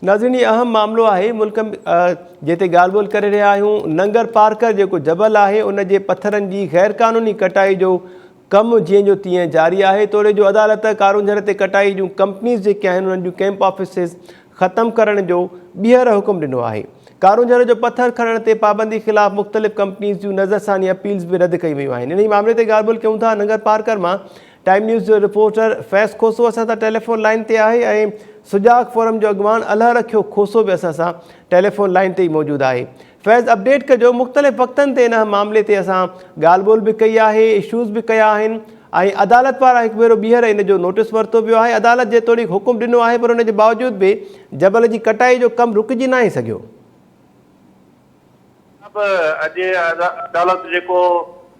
ناظرين هي اهم معاملو آهي ملڪ جنهن تي ڳالهه ٻولهه ڪري رهيا آهيون ننگر پارڪر جيڪو جبل آهي ان جي پٿرن جي غير قانوني ڪٽائي جو ڪم جيئن جو تيئن جاري آهي توڙي جو عدالت ڪارونجهر تي ڪٽائي جون ڪمپنيز جيڪي آهن انهن جون ڪئمپ آفيسز ختم ڪرڻ جو ٻيهر حڪم ڏنو آهي ڪارونجهر جو پٿر کڻڻ تي پابندي خلاف مختلف ڪمپنيز جون نظرثاني اپيلز به رد ڪيون ويون آهن انهي معاملي تي ڳالهه ٻولهه ڪيون ٿا ننگر پارڪر مان ٽائيم نيوز جو رپورٽر فيض کوسو اسان سان ٽيليفون لائين تي آهي ۽ سجاڳ فورم جو اڳواڻ الهه رکيو کوسو به اسان سان ٽيليفون لائين تي ئي موجود آهي. فيض اپڊيٽ ڪجو مختلف وقتن تي ان معاملي تي اسان ڳالهه ٻولهه به ڪئي آهي اشوز به ڪيا آهن ۽ عدالت پاران هڪ ڀيرو ٻيهر ان جو نوٽيس ورتو ويو آهي عدالت جيتوڻيڪ حڪم ڏنو آهي پر ان جي باوجود به جبل جي ڪٽائي جو ڪم رڪجي ناهي سگهيو. صاحب اڄ عدالت جيڪو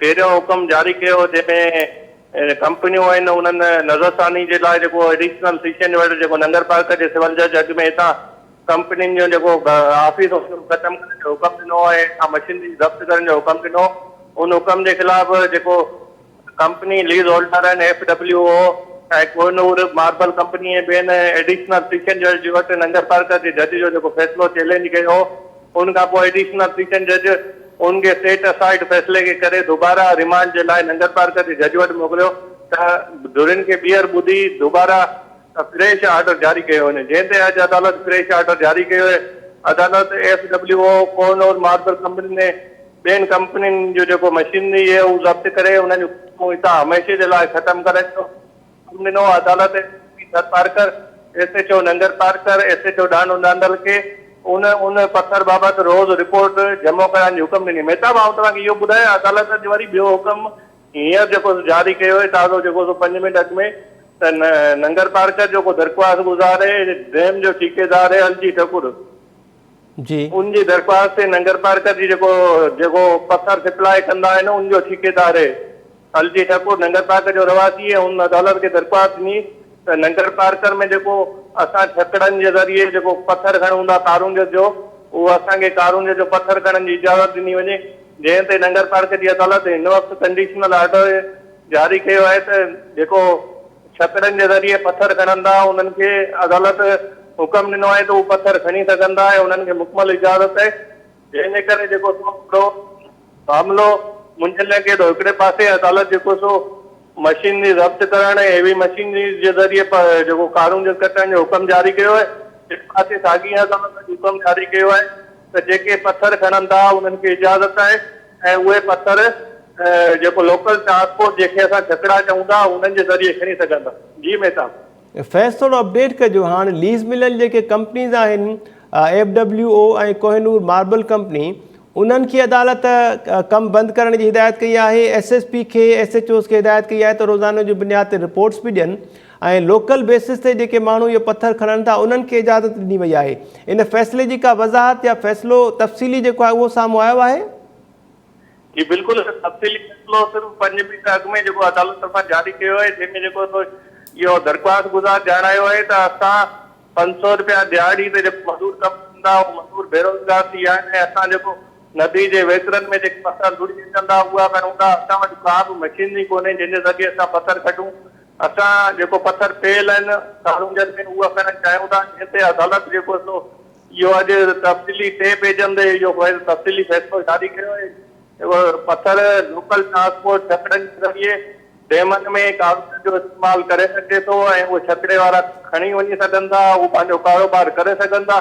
پهريون حڪم جاري ڪيو جنهن ۾ ڪمپنيون آهن انهن نظرثاني جي لاء جيڪو ايڊيشنل سيشن وٽ جيڪو ننگر پارڪر جي سول جج اڳ ۾ هتان ڪمپنين جو جيڪو آفيس ختم ڪرڻ جو حڪم ڏنو ۽ هتان مشينري ضبط ڪرڻ جو حڪم ڏنو ان حڪم جي خلاف جيڪو ڪمپني ليز هولڊر آهن F W O ۽ Kohinoor marble company ۽ ٻين ايڊيشنل سيشن جج وٽ ننگر پارڪر جي جج جو جيڪو فيصلو چئلينج ڪيو هو ان کان پوء ايڊيشنل سيشن جج ان کي سيٽ اسائيڊ فيصلي کي ڪري دوباره ريمانڊ جي لاء ننگر پارڪر جي جج وٽ موڪليو ته ڌرين کي ٻيهر ٻڌي دوباره فريش آرڊر جاري ڪيو وڃي جنهن تي اڄ عدالت فريش آرڊر جاري ڪيو آهي عدالت F W O Kohinoor marble company ۽ ٻين ڪمپنين جو جيڪو مشينري اهي هو ضبط ڪري انهن جون ڪمپنيون هتان هميشه جي لاء ختم ڪرڻ جو حڪم ڏنو عدالت S P Tharparkar S H O Nangar Parkar S H O Dano Dandal کي ان ان پٿر بابت روز رپورٽ جمع ڪرائڻ جي حڪم ڏني مهتاب آئون توهان کي اهو ٻڌايان عدالت اڄ وري ٻيو حڪم هينئر جيڪو سو جاري ڪيو آهي تازو جيڪو سو پنج منٽ اڳ ۾ ته ننگر پارڪر جو ڪو درخواست گذار آهي ڊيم جو ٺيڪيدار آهي الجي ٺڪر جي. ان جي درخواست تي ننگر پارڪر جي جيڪو جيڪو پٿر سپلاء ڪندا آهن ان جو ٺيڪيدار آهي الجي ٺڪر ننگر پارڪر جو رهواسي آهي ان عدالت کي درخواست ڏني ته ننگر پارڪر ۾ جيڪو اسان ڇڪڙن جي ذريعي جيڪو پٿر کڻون ٿا ڪارونجهر جو اهو اسان کي ڪارونجهر جو پٿر کڻڻ جي اجازت ڏني وڃي جنهن تي ننگر پارڪر جي عدالت هن وقت ڪنڊيشنل آرڊر جاري ڪيو آهي ته جيڪو ڇڪڙن جي ذريعي پٿر کڻن ٿا انهن کي عدالت حڪم ڏنو آهي ته هو پٿر کڻي سگهن ٿا ۽ انهن کي مڪمل اجازت آهي جنهن جي ڪري جيڪو سو هڪڙو معاملو منجهيل لڳي ٿو هڪڙي پاسي عدالت جيڪو سو مشينري ضبط ڪرڻ ۽ هيوي مشينري جي ذريعي جيڪو ڪارونجهر ڪٽڻ جو حڪم جاري ڪيو آهي ٻئي پاسي ساڳي عدالت حڪم جاري ڪيو آهي ته جيڪي پٿر کڻن ٿا انهن کي اجازت آهي ۽ اهي پٿر جيڪو لوڪل ٽرانسپورٽ جنهن کي اسان ڇڪڙا چئون ٿا انهن جي ذريعي کڻي سگهن ٿا جي مهتاب. فيض ٿورو اپڊيٽ ڪجو هاڻ ليز مليل جيڪي ڪمپنيز آهن F W O ۽ Kohinoor marble company انهن کي عدالت ڪم بند ڪرڻ جي هدايت ڪئي آهي ايس ايس پي کي ايس ايڇ اوز کي هدايت ڪئي آهي ته روزانو جي بنياد تي رپورٽس به ڏين ۽ لوڪل بيسس تي جيڪي ماڻهو اهو پٿر کڻن ٿا انهن کي اجازت ڏني وئي آهي ان فيصلي جي ڪا وضاحت يا فيصلو تفصيلي جيڪو آهي اهو سامهون آيو آهي؟ جي بلڪل تفصيلي فيصلو صرف پنج منٽ اڳ ۾ جيڪو عدالت طرفان جاري ڪيو آهي جنهن ۾ جيڪو سو اهو درخواست گذار ڄاڻايو آهي ته اسان 500 رپيا ڏهاڙي تي جيڪو مزور ڪم ڪندا اهو مزور بيروزگار ٿي ويا آهن ۽ اسان جيڪو ندي جي ويڪرن ۾ جيڪي پٿر لڙهي اچن ٿا اها کڻون ٿا اسان وٽ ڪا به مشينري ڪونهي جنهن جي ذريعي اسان پٿر ڪڍون اسان جيڪو پٿر پيل آهن ڪارونجهر ۾ اهو کڻڻ چاهيون ٿا جنهن تي عدالت جيڪو سو اهو اڄ تفصيلي ٽي پيجن تي اهو تفصيلي فيصلو جاري ڪيو آهي اهو پٿر لوڪل ٽرانسپورٽ ڇڪڙن جي ذريعي ڊيمن ۾ ڪارونجهر جو استعمال ڪري سگهجي ٿو ۽ اهو ڇڪڙي وارا کڻي وڃي سگهن ٿا اهو پنهنجو ڪاروبار ڪري سگهن ٿا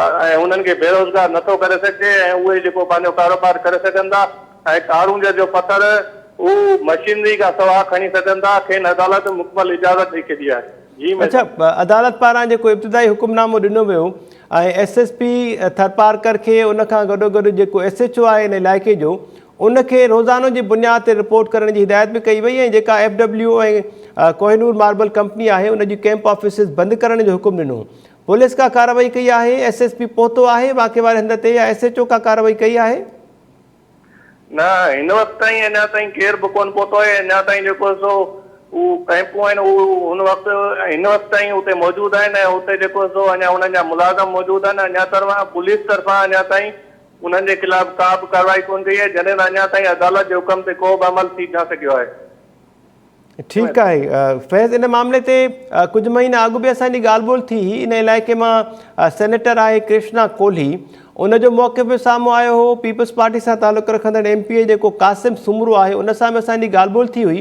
۽ انهن کي بيروزگار نه ٿو ڪري سگهجي ۽ اهي جيڪو پنهنجو ڪاروبار ڪري سگهن ٿا ۽ ڪارونجهر جو پٿر هو مشينري کان سوا کڻي سگهن ٿا کين عدالت مڪمل اجازت ڏئي ڇڏي آهي. جي ميڊم. اڇا عدالت پاران جيڪو ابتدائي حڪم نامو ڏنو ويو ۽ ايس ايس پي ٿرپارڪر کي ان کان گڏوگڏ جيڪو ايس ايڇ او آهي ان علائقي جو ان کي روزانو جي بنياد تي رپورٽ ڪرڻ جي هدايت به ڪئي وئي ۽ جيڪا F W ۽ Kohinoor marble company آهي ان جي ڪئمپ آفيسز بند ڪرڻ جو حڪم ڏنو پوليس ڪا ڪارروائي ڪئي آهي، ايس ايس پي پهتو آهي واقعي واري هنڌ تي يا ايس ايڇ او ڪا ڪارروائي ڪئي آهي؟ نه هن وقت تائين اڃا تائين ڪير به ڪونه پهتو آهي اڃا تائين جيڪو سو هو ڪئمپون آهن هو هن وقت هن وقت تائين اتي موجود آهن ۽ اتي جيڪو سو اڃا انهن جا ملازم موجود آهن اڃا طرفان پوليس طرفان اڃا تائين انهن جي خلاف ڪا به ڪارروائي ڪونه ڪئي آهي جڏهن ته اڃا تائين عدالت جي حڪم تي ڪو به عمل ٿي نه سگهيو آهي. ٺيڪ آهي فيض ان معاملي تي ڪجهه مهينا اڳ به اسان جي ڳالهه ٻولهه ٿي هئي ان علائقي مان سينيٽر آهي ڪرشنا ڪولهي ان جو موقف به سامهون آيو هو پيپلز پارٽي سان تعلق رکندڙ ايم پي اي جيڪو قاسم سومرو آهي ان سان به اسان جي ڳالهه ٻولهه ٿي هئي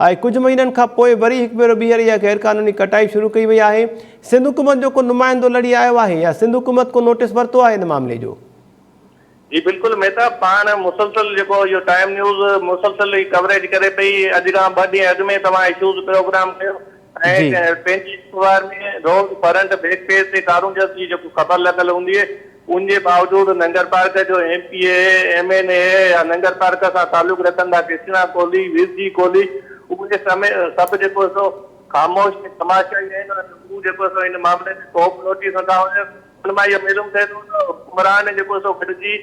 ۽ ڪجهه مهينن کان پوء وري هڪ ڀيرو ٻيهر اها غير قانوني ڪٽائي شروع ڪئي وئي آهي سنڌ حڪومت جو ڪو نمائندو لڙي آيو آهي يا سنڌ حڪومت ڪو نوٽيس ورتو آهي ان معاملي جو؟ جي بلڪل مهتاب پاڻ مسلسل جيڪو اهو ٽائيم نيوز مسلسل هي ڪوريج ڪري پئي اڄ کان ٻه ڏينهن اڳ ۾ توهان اشوز پروگرام ڪيو ۽ پنهنجي اخبار ۾ روز فرنٽ بيڪ پيج تي ڪارونجهر جي جيڪو خبر لڳل هوندي ان جي باوجود ننگر پارڪر جو M P A M N A يا ننگر پارڪر سان تعلق رکندا ڪرشنا ڪولهي ويرجي ڪولهي اهي سڀ جيڪو سو خاموش ۽ تماشائي آهن ۽ هو جيڪو سو ان معاملي تي ڪو به نوٽيس نٿا وٺن. ان مان اهو معلوم ٿئي ٿو ته حڪمران جيڪو سو گڏجي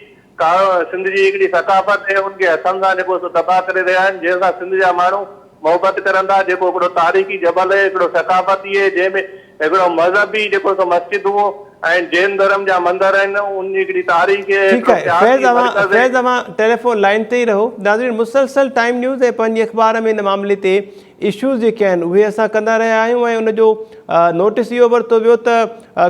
سنڌ جي هڪڙي ثقافت ۽ ان کي هٿن سان جيڪو سو تباهه ڪري رهيا آهن جنهن سان سنڌ جا ماڻهو محبت ڪرن ٿا جيڪو هڪڙو تاريخي جبل اهي هڪڙو ثقافتي اهي جنهن ۾ هڪڙو مذهبي جيڪو سو مسجدون ۽ جين ڌرم جا مندر آهن ان جي هڪڙي تاريخ اهي ٺيڪ هڪڙو آهي فيض سياحتي اوهان مرڪز اهي. فيض اوهان ٽيليفون لائين تي ئي رهو ناظرين مسلسل ٽائيم نيوز ۽ پنهنجي اخبار ۾ ان معاملي تي اشوز جيڪي آهن اهي اسان ڪندا رهيا آهيون ۽ ان جو نوٽيس اهو ورتو ويو ته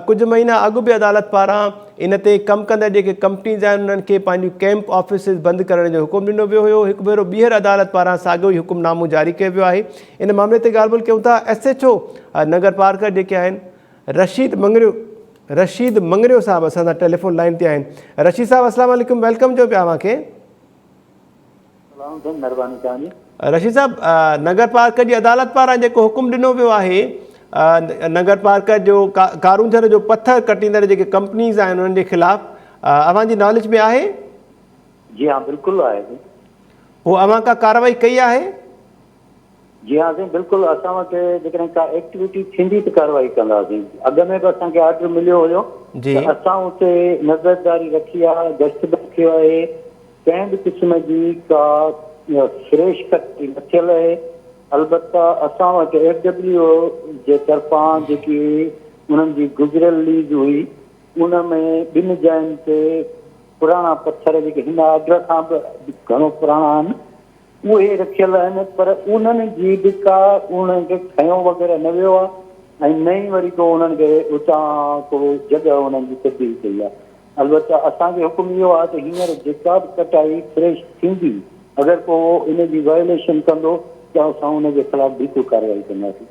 ڪجهه مهينا اڳ به عدالت پاران ان تي ڪم ڪندڙ جيڪي ڪمپنيز آهن انهن کي پنهنجون ڪيمپ آفيسز بند ڪرڻ جو حڪم ڏنو ويو هيو هڪ ڀيرو ٻيهر عدالت پاران ساڳيو ئي حڪم نامو جاري ڪيو ويو آهي ان معاملي تي ڳالهه ٻولهه ڪيون ٿا ايس ايڇ او ننگر پارڪر جيڪي آهن رشيد مڱريو رشيد مڱريو صاحب اسان سان ٽيليفون لائين تي آهن رشيد صاحب السلام عليڪم welcome چئون پيا اوهان کي. سلام سائين مھرباني توھان جي. رشيد صاحب ننگر پارڪر جي عدالت پاران جيڪو حڪم ڏنو ويو آهي ننگر پارڪر جو ڪارونجهر جو پٿر ڪٽيندڙ جيڪي ڪمپنيز آهن انهن جي خلاف اوهان جي ناليج ۾ آهي؟ جي ها بلڪل آهي سائين. پوء اوهان ڪا ڪارروائي ڪئي آهي؟ جي ها سائين بلڪل اسان وٽ جيڪڏهن ڪا ايڪٽيوٽي ٿيندي ته ڪارروائي ڪنداسين اڳ ۾ به اسان کي آرڊر مليو هيو ته اسان اتي نظرداري رکي آهي گشت به رکيو آهي ڪنهن به قسم جي ڪا فريش ڪٽ نه ٿيل اهي البته اسان وٽ ايف ڊبليو او جي طرفان جيڪي انهن جي گذريل ليز هئي ان ۾ ٻن جاين تي پراڻا پٿر جيڪي هن آرڊر کان به گهڻو پراڻا آهن اهي رکيل آهن پر انهن جي به ڪا انهن کي کنيو وغيره نه ويو آهي ۽ نه ئي وري ڪو انهن کي اتان ڪو جڳهه انهن جي تبديل ڪئي آهي. البته اسان کي حڪم اهو آهي ته هينئر جيڪا به ڪٽائي فريش ٿيندي اگر ڪو ان جي وائوليشن ڪندو ته اسان ان جي خلاف بلڪل ڪارروائي ڪنداسين.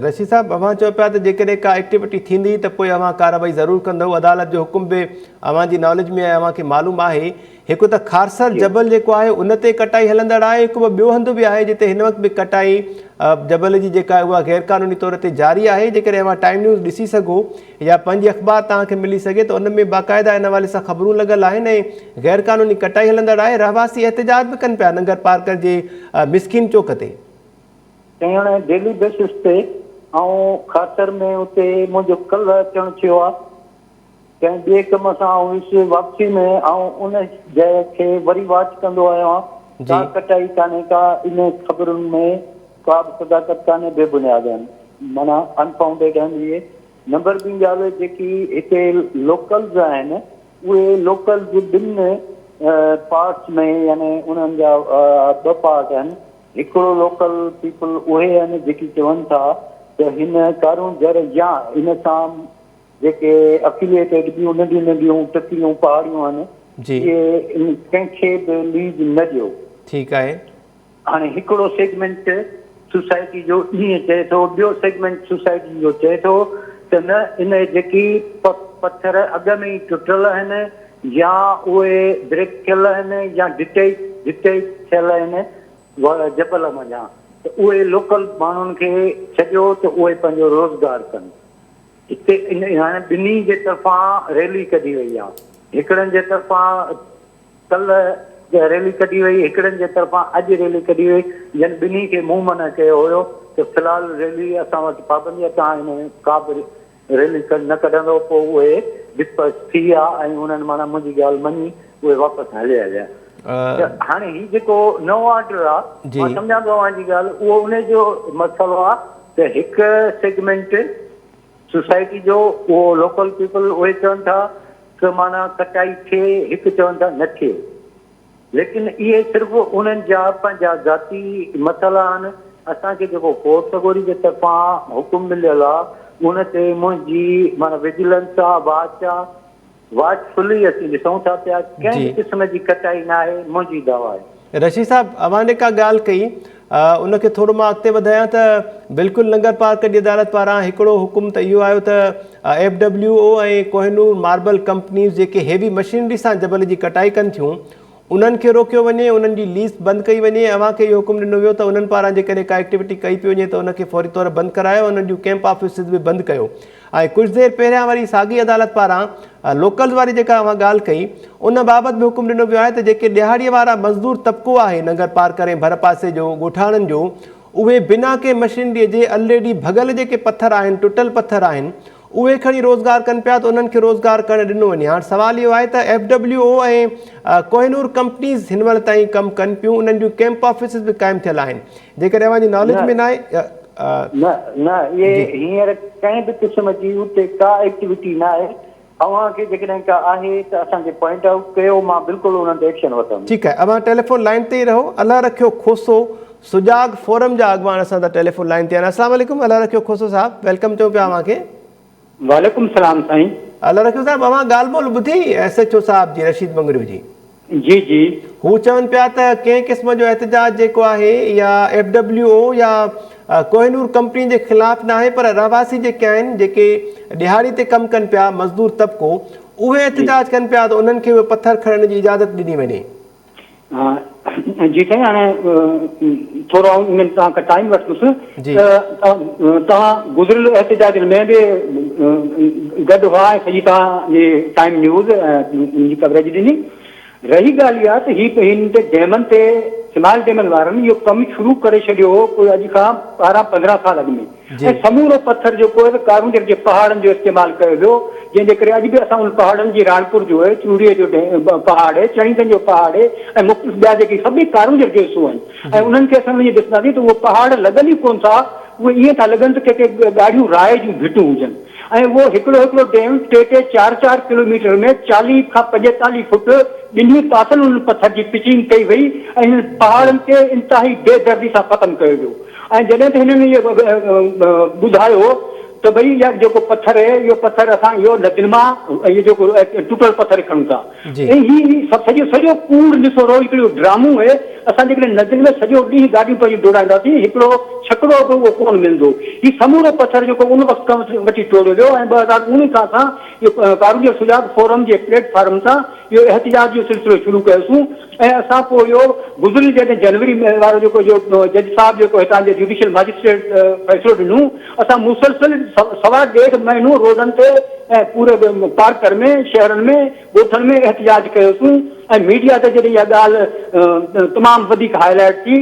رشيد صاحب اوهان چئو پيا ته جيڪڏهن ڪا ايڪٽيوٽي ٿيندي ته پوء اوهان ڪارروائي ضرور ڪندؤ عدالت جو حڪم به اوهان جي ناليج ۾ آهي اوهان کي معلوم آهي هڪ ته کارسر جبل جيڪو آهي ان تي ڪٽائي هلندڙ آهي هڪ ٻيو هنڌ به آهي جتي هن وقت به ڪٽائي جبل جي جيڪا آهي اها غيرقانوني طور تي جاري آهي جيڪڏهن اوهان ٽائيم نيوز ڏسي سگهو يا پنهنجي اخبار توهان کي ملي سگهي ته ان ۾ باقاعده ان حوالي سان خبرون لڳل آهن ۽ غيرقانوني ڪٽائي هلندڙ آهي رهواسي احتجاج به ڪن پيا ننگر پارڪر جي مسڪين چوڪ تي. سائين هاڻي ڊيلي بيسس تي آئون خاطر ۾ اتي منهنجو ڪلهه اچڻ ٿيو آ ڪنهن ٻئي ڪم سان آئون ويس واپسي ۾ آئون ان جاء کي وري واچ ڪندو آيو آهيان ڪا ڪٽائي ڪانهي ڪا ان خبرن ۾ ڪا به صداقت ڪانهي بي بنياد آهن معنيٰ انفائونڊيڊ آهن اهي نمبر ٻي ڳالهه جيڪي هتي لوڪلز آهن اهي لوڪلز ٻن پارٽس ۾ يعني انهن جا ٻه پارٽ آهن هڪڙو لوڪل پيپل اهي آهن جيڪي چون ٿا ته هن ڪارونجهر يا ان سان جيڪي افيليٽيڊ ٻيون ننڍيون ننڍيون ٽڪريون پهاڙيون آهن اهي ڪنهن کي به ليز نه ڏيو. ٺيڪ آهي. هاڻي هڪڙو سيگمينٽ سوسائٽي جو ائين چئي ٿو ٻيو سيگمينٽ سوسائٽي جو چئي ٿو ته نه ان جيڪي پٿر اڳ ۾ ئي ٽٽل آهن يا اهي بريڪ ٿيل آهن يا ڊٽيچ ڊٽيچ ٿيل آهن جبل منجهان ته اهي لوڪل ماڻهن کي ڇڏيو ته اهي پنهنجو روزگار ڪن. هتي هاڻي ٻنهي جي طرفان ريلي ڪڍي وئي آهي. هڪڙن جي طرفان ڪلهه ريلي ڪڍي وئي، هڪڙن جي طرفان اڄ ريلي ڪڍي وئي، جن ٻنهي کي مون منع ڪيو هيو ته في الحال ريلي اسان وٽ پابندي آهي، توهان هن ڪا به ريلي نه ڪڍندو، پوء اهي ڊسپرس ٿي ويا ۽ انهن معنيٰ منهنجي ڳالهه مڃي اهي واپس هليا ويا. ته هاڻي هي جيڪو نئون آرڊر آهي، مان سمجهان ٿو اوهان جي ڳالهه، اهو انهي جو مسئلو آهي ته هڪ سيگمينٽ سوسائٽي جو اهو لوڪل پيپل اهي چون ٿا ته معنيٰ ڪٽائي ٿئي هڪ چون ٿا نه ٿئي ليڪن اهي صرف انهن جا پنهنجا ذاتي مسئلا آهن. اسان کي جيڪو ڪورٽ سڳوري جي طرفان حڪم مليل آ ان تي منهنجي معنيٰ وجلنس آ واچ آ واچ فل ئي اسين ڏسون ٿا پيا ڪنهن به قسم جي ڪٽائي ناهي منهنجي دعويٰ آهي. رشيد صاحب اوهان جيڪا ڳالهه ڪئي ان کي ٿورو مان اڳتي وڌايان ته بلڪل ننگر پارڪر جي عدالت پاران هڪڙو حڪم ته اهو آيو ته F W O ۽ Kohinoor marble companies جيڪي هيوي مشينري سان جبل جي ڪٽائي ڪن ٿيون انهن کي روڪيو وڃي انهن جي ليز بند ڪئي وڃي اوهان کي اهو حڪم ڏنو ويو ته انهن پاران جيڪڏهن ڪا ايڪٽيوٽي ڪئي پئي وڃي ته ان کي فوري طور بند ڪرايو انهن جون ڪيمپ آفيسز به بند ڪيو ۽ ڪجهه دير پهريان وري ساڳي عدالت پاران لوڪلز واري جيڪا اوهان ڳالهه ڪئي ان بابت به حڪم ڏنو ويو آهي ته جيڪي ڏهاڙي وارا مزدور طبقو آهي ننگر پارڪر ۽ ڀرپاسي جو ڳوٺاڻن جو اهي بنا ڪنهن مشينري جي الريڊي ڀڳل جيڪي پٿر آهن ٽٽل پٿر آهن اهي کڻي روزگار ڪن پيا ته انهن کي روزگار ڪرڻ ڏنو وڃي. هاڻ سوال اهو آهي ته F W O ۽ Kohinoor companies هن مهل تائين ڪم ڪن پيون انهن جون ڪيمپ آفيسز به قائم ٿيل آهن جيڪڏهن اوهان جي ناليج ۾ ناهي نه نه اهي هينئر ڪنهن به قسم جي اتي ڪا ايڪٽيوٽي ناهي اوهان کي جيڪڏهن ڪا آهي ته اسان کي پوائنٽ آئوٽ ڪيو مان بلڪل انهن تي ايڪشن وٺندس. ٺيڪ آهي اوهان ٽيليفون لائين تي ئي رهو الله رکيو کوسو سجاڳ فورم جا اڳواڻ اسان سان ٽيليفون لائين تي آهن السلام عليڪم الله رکيو کوسو صاحب welcome چئون پيا اوهان کي. وعليڪم السلام سائين. الله رکيو صاحب اوهان ڳالهه ٻولهه ٻڌي ايس ايڇ او صاحب جي رشيد مڱريو جي. جي جي. هو چون پيا ته ڪنهن قسم جو احتجاج جيڪو آهي يا ايف ڊبليو او يا ڪوهنور ڪمپني جي خلاف ناهي پر رهواسي جيڪي آهن جيڪي ڏهاڙي تي ڪم ڪن پيا مزدور طبقو اهي احتجاج ڪن پيا ته انهن کي اهي پٿر کڻڻ جي اجازت ڏني وڃي. جي سائين هاڻي ٿورو آئون ان توهان کان ٽائيم وٺندس ته توهان گذريل احتجاجن ۾ به گڏ هئا ۽ سڄي توهان جي ٽائيم نيوز ان جي ڪوريج ڏني. رهي ڳالهه اها ته هي هن تي ڊيمن تي سمال ڊيمن وارن اهو ڪم شروع ڪري ڇڏيو هو ڪوئي اڄ کان 12 15 سال اڳ ۾ ۽ سمورو پٿر جيڪو آهي ڪارونجهر جي پهاڙن جو استعمال ڪيو ويو، جنهن جي ڪري اڄ به اسان انهن پهاڙن جي راڻپور جو آهي، چوڙيء جو پهاڙ آهي، چڻيدن جو پهاڙ آهي ۽ مختلف ٻيا جيڪي سڀئي ڪارونجهر جو حصو آهن ۽ انهن کي اسان وڃي ڏسنداسين ته اهي پهاڙ لڳن ئي ڪونه ٿا، اهي ائين ٿا لڳن ته ڪي ڪي ڳاڙهيون رائي جون ڀٽون هجن ۽ اهو هڪڙو هڪڙو ڊيم ٽي ٽي چار چار ڪلوميٽر ۾ 40 کان 45 فوٽ ٻنهي پاسن انهن پٿر جي پچنگ ڪئي وئي ۽ انهن پهاڙن کي انتهائي بي دردي سان ختم ڪيو ويو. ۽ جڏهن ته هنن اهو ٻڌايو ته ڀئي اها جيڪو پٿر اهي اهو پٿر اسان اهو ندين مان اهو جيڪو ٽٽل پٿر کڻون ٿا ۽ هي سڀ سڄو سڄو ڪوڙ نسورو هڪڙو ڊرامو اهي اسان جيڪڏهن ندين ۾ سڄو ڏينهن گاڏيون پنهنجون ڊوڙائينداسين هڪڙو ڇڪڙو به اهو ڪونه ملندو هي سمورو پٿر جيڪو ان وقت کان وٺي ٽوڙيو ويو ۽ 2019 کان اسان اهو ڪارونجهر سجاڳ فورم جي پليٽ فارم تان اهو احتجاج جو سلسلو شروع ڪيوسون ۽ اسان پوء اهو گذريل جڏهن جنوري ۾ وارو جيڪو اهو جج صاحب جيڪو هتان جي جوڊيشل ماجسٽريٽ فيصلو ڏنو اسان مسلسل سوا ڏيڍ مهينو روڊن تي ۽ پوري پارڪر ۾ شهرن ۾ ڳوٺن ۾ احتجاج ڪيوسون ۽ ميڊيا تي جڏهن اها ڳالهه تمام وڌيڪ هاء لائيٽ ٿي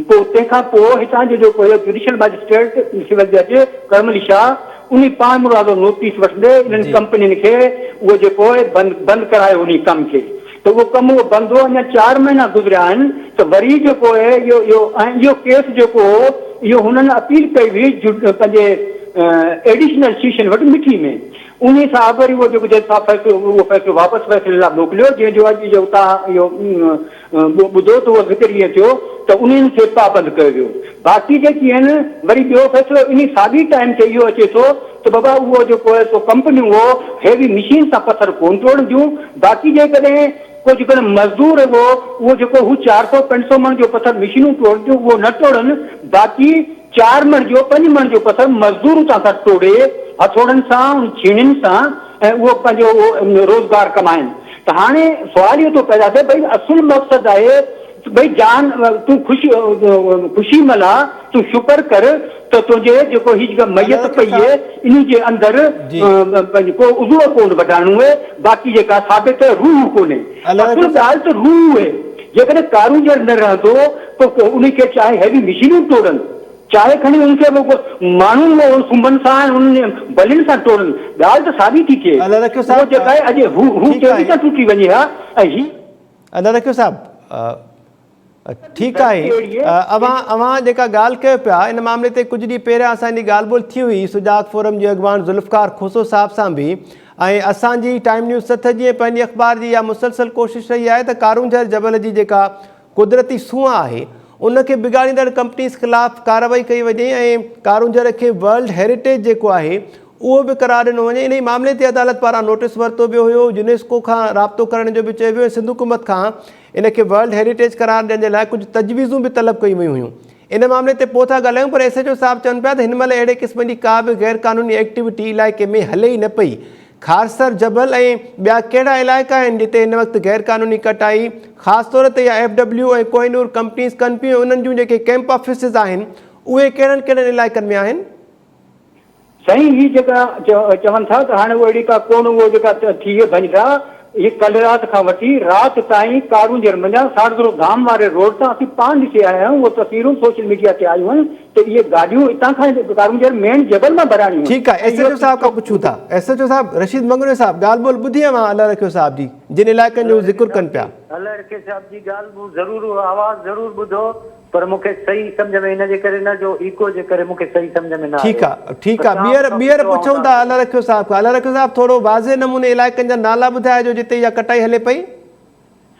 پوء تنهن کان پوء هتان جو جيڪو اهو جوڊيشل ماجسٽريٽ سول جج ڪرم علي شاهه انهي پاڻمرادو نوٽيس وٺندي انهن ڪمپنين کي اهو جيڪو آهي بند بند ڪرايو انهي ڪم کي ته اهو ڪم اهو بند هو اڃا چار مهينا گذريا آهن ته وري جيڪو آهي اهو اهو ۽ اهو ڪيس جيڪو هو اهو هنن اپيل ڪئي هئي پنهنجي ايڊيشنل سيشن وٽ مٺي ۾ انهي صاحب وري اهو جيڪو جج صاحب فيصلو اهو فيصلو واپس فيصلي لاء موڪليو جنهن جو اڄ جو تان اهو ٻڌو ته اهو ذڪر ائين ٿيو ته انهن کي پابند ڪيو ويو. باقي جيڪي آهن وري ٻيو فيصلو انهي ساڳي ٽائيم تي اهو اچي ٿو ته بابا اهو جيڪو آهي سو ڪمپنيون اهو هيوي مشين سان پٿر ڪونه ٽوڙنديون باقي جيڪڏهن ڪو جيڪڏهن مزدور اهو اهو جيڪو هو چار سو پنج سو مڻ جو پٿر مشينون ٽوڙنديون اهو نه ٽوڙن باقي چار مڻ جو پنج مڻ جو پٿر مزدور اتان کان ٽوڙي هٿوڙن سان ان ڇيڻين سان ۽ اهو پنهنجو اهو روزگار ڪمائن ته هاڻي سوال اهو ٿو پيدا ٿئي ڀئي اصل مقصد آهي ته ڀئي جان تون خوش خوشي ملهاء تون شڪر ڪر ته تنهنجي جيڪو هي جيڪا ميت پئي اهي انهي جي اندر پنهنجو ڪو عضوو ڪونه وڍائڻو اهي باقي جيڪا ثابت روح ڪونهي اصل ڳالهه ته روح اهي جيڪڏهن ڪارونجهر نه رهندو ته انهي کي چاهي هيوي مشينون ٽوڙن چاهي کڻي ان کي ماڻهو اهو سنبن سان ۽ انهن بلين سان ٽوڙن، ڳالهه ته ساڳي ٿي ٿئي. الله رکيو اهو صاحب جيڪا آهي اڄ هو هو ٺيڪ تيزي آهي. سان ٽٽي وڃي ها ۽ هي. الله رکيو صاحب ٺيڪ آهي اوهان اوهان جيڪا ڳالهه ڪيو پيا ان معاملي تي ڪجهه ڏينهن پهريان اسان جي ڳالهه ٻولهه ٿي هئي سجاڳ فورم جي اڳواڻ ذوالفقار کوسو صاحب سان به ۽ اسان جي ٽائيم نيوز سٿ جي ۽ پنهنجي اخبار جي اها مسلسل ڪوشش رهي آهي ته ڪارونجهر جبل جي جيڪا قدرتي سونهن آهي، ان کي بگاڙيندڙ ڪمپنيز خلاف ڪارروائي ڪئي وڃي ۽ ڪارونجهر کي ورلڊ هيريٽيج جيڪو آهي اهو به قرار ڏنو وڃي. انهي معاملي تي عدالت پاران نوٽيس ورتو ويو هيو، يونيسڪو کان رابطو ڪرڻ جو به چيو ويو ۽ سنڌ حڪومت کان ان کي ورلڊ هيريٽيج قرار ڏيڻ جي لاء ڪجهه تجويزون به طلب ڪيون ويون هيون. ان معاملي تي پوء ٿا ڳالهايون پر ايس ايڇ او صاحب چون پيا ته هن مهل اهڙي قسم جي ڪا به غير قانوني ايڪٽيوٽي علائقي ۾ هلي ئي نه پئي. کارسر جبل ۽ ٻيا ڪهڙا علائقا آهن جتي هن وقت غير قانوني ڪٽائي خاص طور تي اها ايف ڊبليو ۽ ڪوهينور ڪمپنيز ڪن پيون ۽ انهن جون جيڪي ڪئمپ آفيسز آهن اهي ڪهڙن ڪهڙن علائقن ۾ آهن؟ سائين هي جيڪا چون ٿا ته هاڻي اهڙي ڪا ڪونه اهو جيڪا ٿي ڀڃ ڊاهه هي ڪلهه رات کان وٺي رات تائين ڪارونجهر منجهان ساڙدرو ڌام واري روڊ تان اسين پاڻ ڏسي آيا آهيون اهي تصويرون سوشل ميڊيا تي آيون آهن ته اهي گاڏيون اتان کان ڪارونجهر مين جبل مان ڀراڻيون آهن ٺيڪ آهي ايس ايڇ او صاحب کان پڇون ٿا ايس ايڇ او صاحب رشيد مڱريو صاحب ڳالهه ٻولهه ٻڌي اوهان الله رکيو صاحب جي جن علائقن جو هو ذڪر ڪن پيا. الله رکيو صاحب جي ڳالهه مون ضرور آواز ضرور ٻڌو پر مون کي صحيح سمجهه ۾ ان جي ڪري نه جو ايڪو جي ڪري مون کي صحيح سمجهه ۾ نه ٺيڪ آيو آ ٺيڪ پر آ توهان ٻيهر مون کان ٻيهر پڇيو آئون پڇون ٿا توهان کي الله رکيو صاحب کان الله رکيو صاحب ٿورو واضح نموني علائقن جا نالا ٻڌائجو جتي اها ڪٽائي هلي پئي.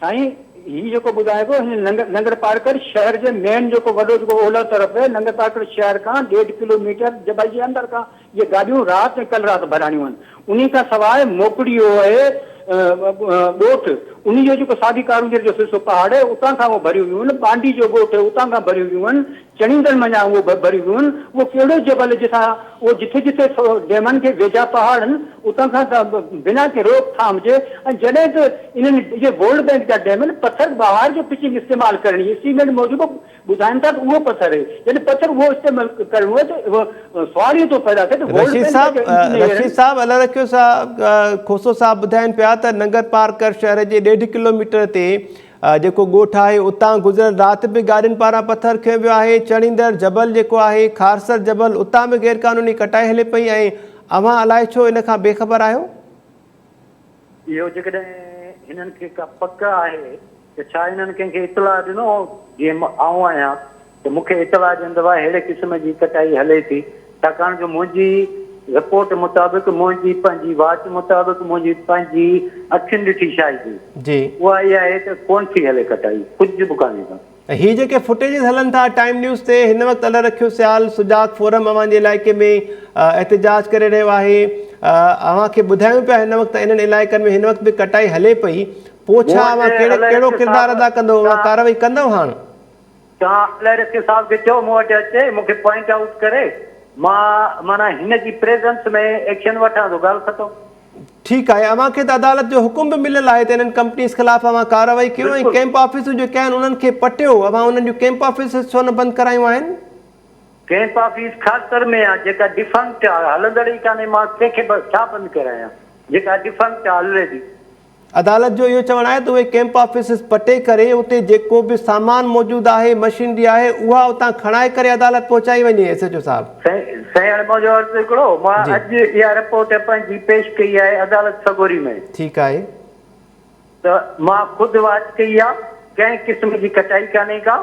سائين هي جيڪو ٻڌائي پيو هن ننگر ننگر پارڪر شهر جي مين جيڪو وڏو جيڪو اولهه طرف ننگر پارڪر شهر کان ڏيڍ ڪلو ميٽر جبل جي اندر کان اهي گاڏيون رات ۽ ڪلهه رات ڀراڻيون آهن. انهي کان سواء موڪڙيو اهي ڳوٺ، انهي جو جيڪو ساڳي ڪارونجهر جو سلسو پهاڙ اهي اتان کان اهو ڀريون ويون آهن، ٻانڊي جو ڳوٺ اهي اتان کان ڀريون ويون آهن، چڻيندڙ منجهان اهو ڀريون ويون آهن. اهو ڪهڙو جبل جتان اهو جٿي جٿي ڊيمن کي ويجها پهاڙ آهن اتان کان ته بنا ڪنهن روڪ ٿام جي ۽ جڏهن ته انهن اهي ورلڊ بئنڪ جا ڊيم آهن پٿر ٻاهر جو پچنگ استعمال ڪرڻي اسٽيميٽ موجب ٻڌائين ٿا ته اهو پٿر اهي، جڏهن پٿر اهو استعمال ڪرڻو آهي ته سوال اهو ٿو پيدا ٿئي ته ورلڊ رشيد بئنڪ صاحب جا انجنيئرن. رشيد صاحب الله رکيو صاحب کوسو صاحب ٻڌائين پيا ته ننگر پارڪر شهر جي ڏيڍ ڪلو ميٽر تي جيڪو ڳوٺ آهي اتان گذريل رات به گاڏين پاران پٿر کنيو ويو آهي چڙهيندڙ جبل جيڪو آهي کارسر جبل اتان به غير قانوني ڪٽائي هلي پئي ۽ اوهان الائي ڇو ان کان بي خبر آهيو. اهو جيڪڏهن هنن کي ڪا پڪ آهي ته ڇا هنن ڪنهن کي اطلاع ڏنو هو؟ جيئن آئون آهيان ته مون کي اطلاع ڏين ته ڀاء ههڙي قسم جي ڪٽائي هلي ٿي، ڇاڪاڻ جو منهنجي رپورٽ مطابق، منهنجي پنهنجي واچ مطابق، منهنجي پنهنجي اکين ڏٺي شاهدي جي. اها اها آهي ته ڪونه ٿي هلي ڪٽائي، ڪجهه به ڪانهي ڪا. ۽ هي جيڪي فوٽيجز هلن ٿا ٽائيم نيوز تي هن وقت الله رکيو سيال سجاڳ فورم اوهان جي علائقي ۾ احتجاج ڪري رهيو آهي اوهان کي ٻڌايون پيا هن وقت انهن علائقن ۾ هن وقت به ڪٽائي هلي پئي پوء ڇا اوهان ڪهڙي ڪهڙو ڪردار ادا ڪندو اوهان ڪارروائي ڪندو هاڻ؟ توهان الله رکيو صاحب کي چئو مون وٽ اچي مون کي پوائنٽ آئوٽ ڪري مان معنيٰ هن جي پريزنس ۾ ايڪشن وٺان ٿو ڳالهه ختم. ٺيڪ آهي اوهان کي ته عدالت جو حڪم به مليل آهي ته انهن ڪمپنيز خلاف اوهان ڪارروائي ڪيو ۽ ڪئمپ آفيسون جيڪي آهن انهن کي پٽيو اوهان انهن جون ڪئمپ آفيسز ڇو نه بند ڪرايون آهن؟ ڪئمپ آفيس خاص ۾ آ جيڪا ڊفنڪٽ آ هلندڙ ئي ڪانهي مان ڪنهن کي ڇا بند ڪرايان جيڪا ڊفنڪٽ آ الريڊي. عدالت جو اهو چوڻ آهي ته اهي ڪئمپ آفيسز پٽي ڪري اتي جيڪو به سامان موجود آهي، مشينري آهي اها اتان کڻائي ڪري عدالت پهچائي وڃي، ايس ايڇ او صاحب. سائين هاڻي منهنجو عرض هڪڙو مان اڄ اها رپورٽ پنهنجي پيش ڪئي آهي عدالت سڳوري ۾. ٺيڪ آهي. ته مان خود واچ ڪئي آ ڪنهن قسم جي ڪٽائي ڪانهي ڪا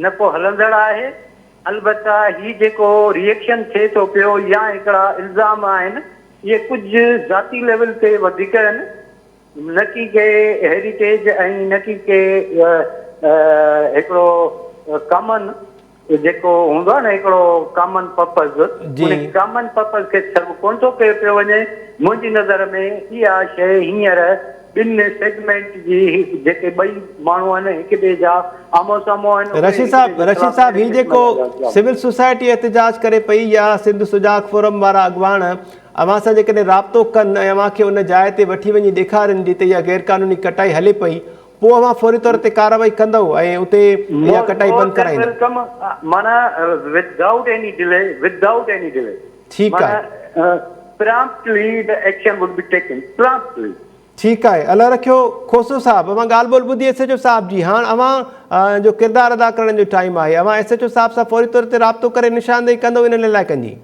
نه ڪو هلندڙ آهي البته هي جيڪو ريئڪشن ٿئي ٿو پيو يا هڪڙا الزام آهن اهي ڪجهه ذاتي ليول تي وڌيڪ آهن نه ڪي ڪي هيريٽيج ۽ نه ڪي ڪي هڪڙو ڪامن جيڪو هوندو آهي نه هڪڙو common purpose in common purpose کي سرو ڪونه ٿو ڪيو پيو وڃي منهنجي نظر ۾ اها شيء هينئر ٻن سيگمينٽ جي جيڪي ٻئي ماڻهو آهن هڪ ٻئي جا آمهون سامهون آهن رشيد صاحب رشيد صاحب هي جيڪو سول سوسائٽي احتجاج ڪري پئي يا سنڌ سجاڳ فورم وارا اڳواڻ اوهان سان جيڪڏهن رابطو ڪن ۽ اوهان کي ان جاء تي وٺي وڃي ڏيکارين جتي اها غير قانوني ڪٽائي هلي پئي پوء اوهان فوري طور تي ڪارروائي ڪندؤ ۽ اتي اها ڪٽائي بند ڪرائيندؤ؟ معنيٰ without any delay without any delay ٺيڪ آهي. معنيٰ promptly the action would be taken promptly. ٺيڪ آهي الله رکيو کوسو صاحب اوهان ڳالهه ٻولهه ٻڌي ايس ايڇ او صاحب جي هاڻ اوهان جو ڪردار ادا ڪرڻ جو ٽائيم آهي اوهان ايس ايڇ او صاحب سان فوري طور تي رابطو ڪري نشاندهي ڪندو انهن علائقن جي.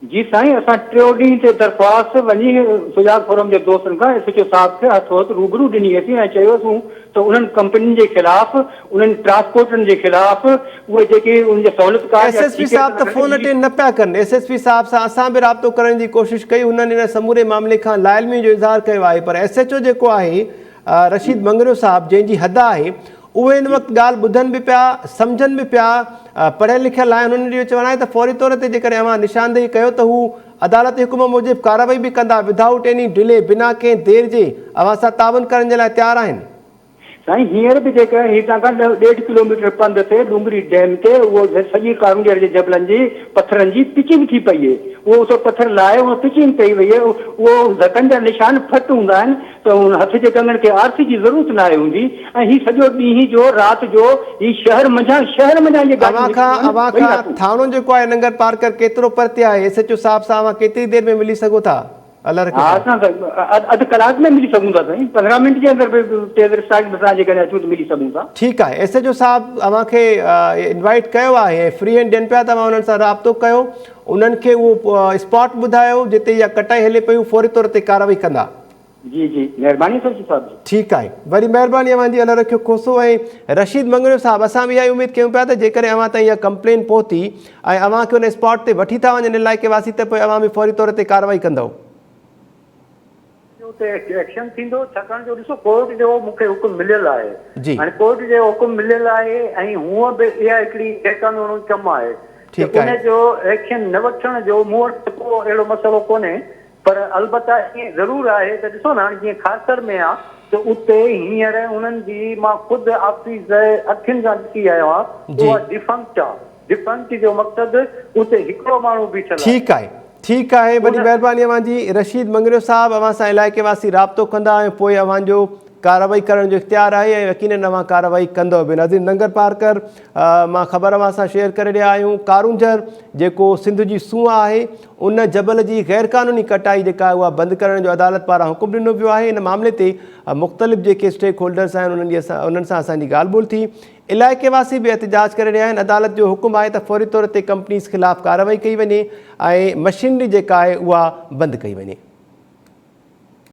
جي سائين اسان ٽيو ڏينهن تي درخواست وڃي سجاڳ فورم جي دوستن کان ايس ايڇ او صاحب کي هٿو هٿ روبرو ڏني هئسين ۽ چيوسون ته انهن ڪمپنين جي خلاف انهن ٽرانسپورٽرن جي خلاف اهي جيڪي انهن جا سهولتڪار ايس يا ايس پي صاحب ته فون اٽينڊ نه پيا ڪن، ايس ايس پي صاحب سان اسان به رابطو ڪرڻ جي ڪوشش ڪئي، هنن ان سموري معاملي کان لاعلمي جو اظهار ڪيو آهي پر ايس ايڇ او جيڪو آهي رشيد مڱريو صاحب جنهن جي حد آهي اهي هن وقت ڳالهه ٻڌن به پيا سمجهن به پيا پڙهيل لکيل آهن انهن جو چوڻ آهي ته فوري طور تي جيڪڏهن اوهان نشاندهي ڪيو ته هو عدالتي حڪم موجب ڪارروائي به ڪندا ودائوٽ ايني ڊلي بنا ڪنهن دير جي اوهان سان تعاون ڪرڻ جي لاء تيار آهن. سائين هينئر به جيڪا هتان کان ڏيڍ ڪلوميٽر پنڌ تي ڏونگري ڊيم تي اهو سڄي ڪارونجهر جي جبلن جي پٿرن جي پچنگ ٿي پئي اهي اهو اتو پٿر لاهي اهو پچنگ ڪئي وئي اهي اهو ڌڪن جا نشان ڦٽ هوندا آهن ته ان هٿ جي ڪنگڻ کي آرسي جي ضرورت ناهي هوندي ۽ هي سڄو ڏينهن جو رات جو هي شهر منجهان شهر منجهان اهي گاڏيون اوهان کان نڪريون آهن اوهان ٻئي کان راتون. ٿاڻو جيڪو آهي ننگر پارڪر ڪيترو پرتي آهي ايس ايڇ او صاحب سان اوهان ڪيتري دير ۾ ملي سگهو ٿا؟ الله رکي ها صاحب. اسان ته اڌ ڪلاڪ ۾ ملي سگهون ٿا سائين 15 منٽ جي اندر به تيز رفتاري سان جيڪڏهن اچون ته ملي سگهون ٿا. ٺيڪ آهي ايس ايڇ او صاحب اوهان کي انوائيٽ ڪيو آهي ۽ فري هينڊ ڏين پيا ته اوهان انهن سان رابطو ڪيو انهن کي اهو اسپاٽ ٻڌايو جتي اها ڪٽائي هلي پئي هو فوري طور تي ڪارروائي ڪندا. جي جي مهرباني ايس ايڇ او صاحب جي. ٺيڪ آهي وري مهرباني اوهان جي الله رکيو کوسو ۽ رشيد مڱريو صاحب اسان به اها ئي اميد ڪيون پيا ته جيڪڏهن اوهان تائين اها ڪمپلين پهتي ۽ اوهان کي ان اسپاٽ تي وٺي ٿا وڃن علائقي واسي ته پوء اوهان به فوري طور تي ڪارروائي ڪندؤ. جو اتي ايڪشن ٿيندو ڇاڪاڻ جو ڏسو ڪورٽ جو مون کي حڪم مليل آهي جي. هاڻي ڪورٽ جو حڪم مليل آهي ۽ هونء به اها هڪڙي غيرقانوني ڪم آهي ته ٺيڪ ان آهي. جو ايڪشن نه وٺڻ جو مون وٽ ڪو اهڙو مسئلو ڪونهي پر البته ائين ضرور آهي ته ڏسو نه هاڻي جيئن کارسر ۾ آ ته اتي هينئر انهن جي مان خود آفيس اکين سان ڏسي آيو آهيان جي. اها ڊفنڪٽ آ ڊفنڪٽ جو مقصد اتي هڪڙو ماڻهو بيٺل آهي. ٺيڪ آهي ٺيڪ آهي وڏي ان. مهرباني اوهان جي رشيد مڱريو صاحب اوهان سان علائقي واسي رابطو ڪندا ۽ پوء اوهان جو ڪارروائي ڪرڻ جو اختيار آهي ۽ يقينن اوهان ڪارروائي ڪندؤ به ناظرين ننگر پارڪر مان خبر اوهان سان شيئر ڪري رهيا آهيون ڪارونجهر جيڪو سنڌ جي سونهن آهي ان جبل جي غيرقانوني ڪٽائي جيڪا آهي اها بند ڪرڻ جو عدالت پاران حڪم ڏنو ويو آهي ان معاملي تي مختلف جيڪي اسٽيڪ هولڊرز آهن انهن جي انهن سان اسان جي ڳالهه ٻولهه ٿي علائقي واسي به احتجاج ڪري رهيا آهن عدالت جو حڪم آهي ته فوري طور تي ڪمپنيز خلاف ڪارروائي ڪئي وڃي ۽ مشينري جيڪا آهي اها بند ڪئي وڃي.